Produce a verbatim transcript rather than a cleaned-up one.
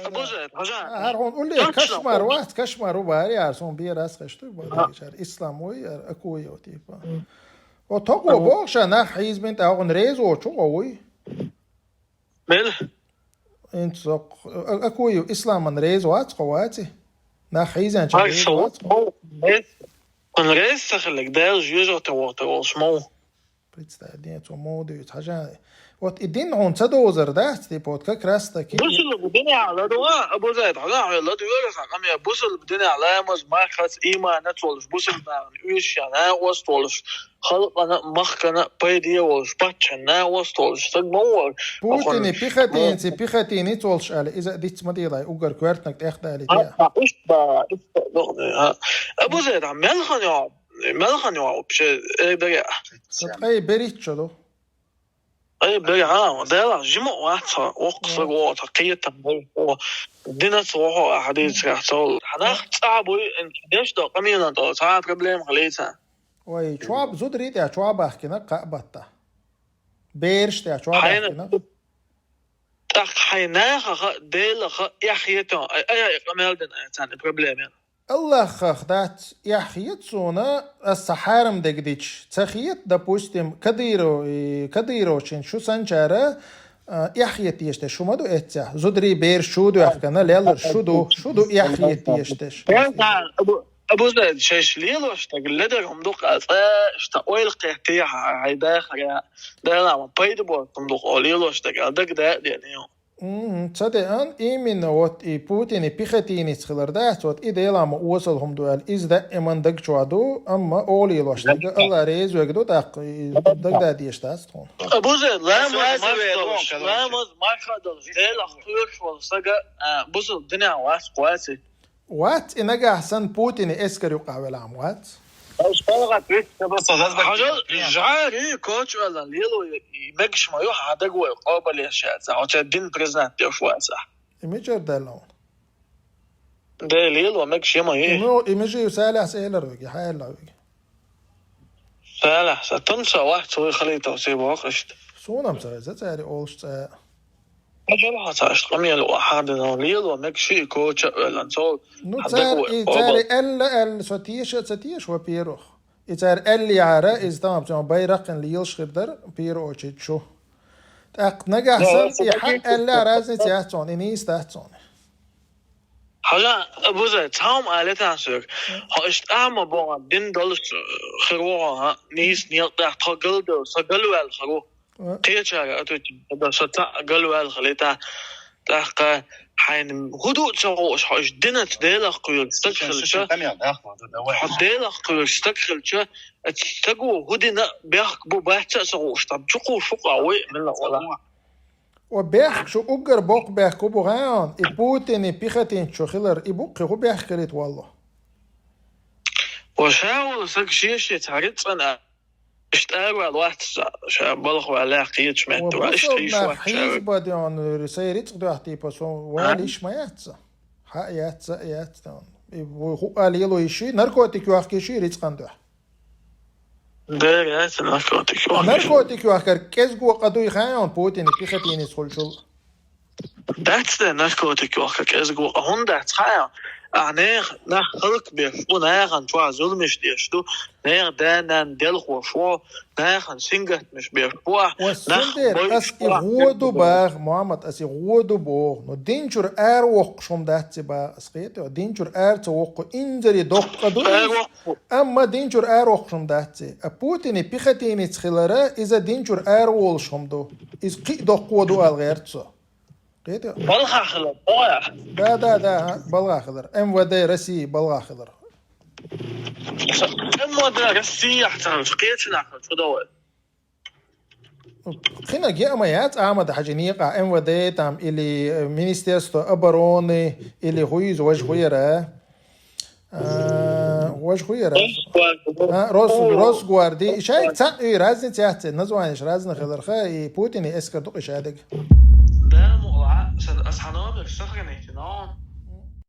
Абуза, хьажа. ХӀара хьуна улле кошмар вац, кошмар ву бари, яра суна бераш хешт ду, бара яра ислам ву, яра Акуев типа. О, того боху ша нах хьийзабина тӀаккха реза воцу гӀо вуй? Мел? Инца зокх-, а-, Акуев исламан реза вац кхо ваци? Нах хьийзанча реза вац кхо? Кхуьнан реза ца хилларг, Дала жоьжахате вохуьйтур волуш ма ву. Представь, ден цо муха дуьйцу, хьажа. Вот и дин хьуна ца дозар дац, типа, вот как раз таки. Бусулба динехь ладугӀа, Абуза, хьажа, хьо ладугӀара сан къамел, бусулба динехь ламаз, мархаца, ийманаца волуш, бусулба нахана уьйш а, накъост волуш, халкъана, махкана пайде волуш, паччахьна накъост волуш, стаг ма ву вара. Путине, пехотинеца, пехотинеца волуш аьлла, иза а диц ма делахь, уггар коьртаниг тӀех далийта. Иштта, иштта, Абуза, мел хан йо? Мел хан йо вообще, э, бере? Ткъе берхӀитта шо ду. Ткъе берхӀа, Дела, жима а вац хьо, воккха стаг ву хьо, кхетам бу хьо, динаца ву хьо, ахьа дийцарехь цо. Хьан нах цӀахь буй, деш до къамелан тӀо, цхьа а проблема хилийца. Ой, чоп зударий тӀехь чоп баьхкина кхаа батта. Бераш тӀехь чоп баьхкина. ТӀаккха хьайн нахаха, Делаха эхь хетон, ай, ай, ай, къамел дина, ай, царна проблема. Аллахах дац, эхь хета суна, аса хьарам дерг дича. Ца хета, допустим, Кадыров-, и, Кадыровчин шу санчара, а, эхь хета дезаш дерш шу ма ду эццехь. Зударий бераш чу доьхкана, леллар шу ду, шу ду эхь хета дезаш дерш. Абу-, Абуза, шайш лелош стаг ледар хӀума ду-кх, аса иштта ойла кхетте хьайн дахарехь, Дела ма пайда боцу хӀума ду-кх, о лелош стаг, ала дагадеа а деана. Мгм, ца деана, именно вот и Путине пехотинец хилар дац, вот и Дела ма осал хӀума ду аьлла, иза даиман даг чохь ду, амма олийлош дерг, Алла реза верг ду, тӀаккха и дагадеа дезаш дац тхуна. Абуза, ламаз, марха далуш, ламаз, марха далуш, Делах кхоьруш волу стага, а, бусул динехь вац, кхоьций? Вац, и нагахь санна Путине эскар юкъахь велахь ма вац. Хьажал, жӀаьри кочавеллан лело и мегаш ма ю, хьан дагавой къобалъеш яц, хьо церан дин признать деш вацахь. И мичара даьлла хьуна? Де лело мегаш я ма ю. И мо-, и мижив Салехьас элар вега, хьан аьлла вега? Салехьас, тун ца вац, вай халитов се боху иштта. Суна-м ца веза, цаьри олуш цӀа. Хьажал хьо ца аша къамел вахьа дина, лело мегаш и коча а веллан, цо. Ну, хьан цара, дагавой и къобал. Цара аьлла, аьлла, со теша а ца теша, во-первых. И цара аьллехьара, иза тамам цуьнан байракхина лелаш хир дара, первую очередь шу. ТӀаккха нагахь санна и хьан аьлла разница яц цунна, и нийса дац цунна. Хьажа, Абуза, цхьа хӀума ала тан соьга. Хьо иштта а ма боху, дин долуш хир ву хьо, хьан, нийса некъа тӀехь тхо галдевлла, со галваьлла хир ву. Кхечара а ту, со цхьаъ галваьлла хилита. ТӀаккха хьайна хӀун ду а ца хууш, хьо иштта динаца Делах кхоьруш стаг хилча, хьо Делах кхоьруш стаг хилча, оцу стаго хӀун дина а бехк бу, бац а ца хууш, там чукхуш ву-кх вай, милла а вала. О, бехк шу уггар боккха бехк хӀун бу хаьий, и Путине пехотинец шу хилар, и бу-кх кхин хӀун бехк хилийта валло? О, ша волу саг шен-шен цхьа рицкъана иштта араваьлла вац, ша балха ваьлла кхечу метта ваьлла, иштта йиш вац ша. Хьийза бан ден, сайн рицкъ доьхьа типа, со вала йиш ма яц. Хьа яц, а яц, тан. И ву хӀуъа лело йиш, наркотик йохка йиш, рицкъан дуьхьа. Дера яц, наркотик йохка. Наркотик йохкар кӀезиго къа дуй хаьий, Путине пехотинец хуьлучул? Дац де наркотик йохка кӀезиго къа, хӀунда дац хаьий? Ахьа нехан, нах хӀаллакбеш бу, нахана чохь зуламаш деш ду, нехан да-нана делхош ву, нахана сингаттамаш беш бу ахьа. Ва нах цундела ас и гӀо ду боху, Мухьаммад, ас и гӀо ду боху. Ну, дин чуьра аравоккхуш хӀума дац и боху ас, кхетий? Дин чуьра ара ца воккху, инзаре доккха къа ду иза. Амма дин чуьра аравоккхуш хӀума дац и. А Путине пехотинец хилара, иза дин чуьра араволуш хӀума ду. Иза кхин а доккхо ду ала гӀерта со. Кхетий? Балха хилар, оя? Да, да, да, хьа, балха хилар. М В Д России балха хилар. М В Д России ахь ца хилча, кхечу нахана чу ду вай. Кхинаг яа ма яц Ахьмад-Хьаьжин некъахь М В Д там или, э, Министерство обороны или хӀу иза важа хӀу яра? А, важа хӀу яра? Росгвардия. А, Рос-, Росгвардия. И шайга цхьаъ и разница яц, названеш разный хиларха, и Путине эскар ду-кх и шадерг. Да, ну, ла, сан, ас хьан номер сохранить, но.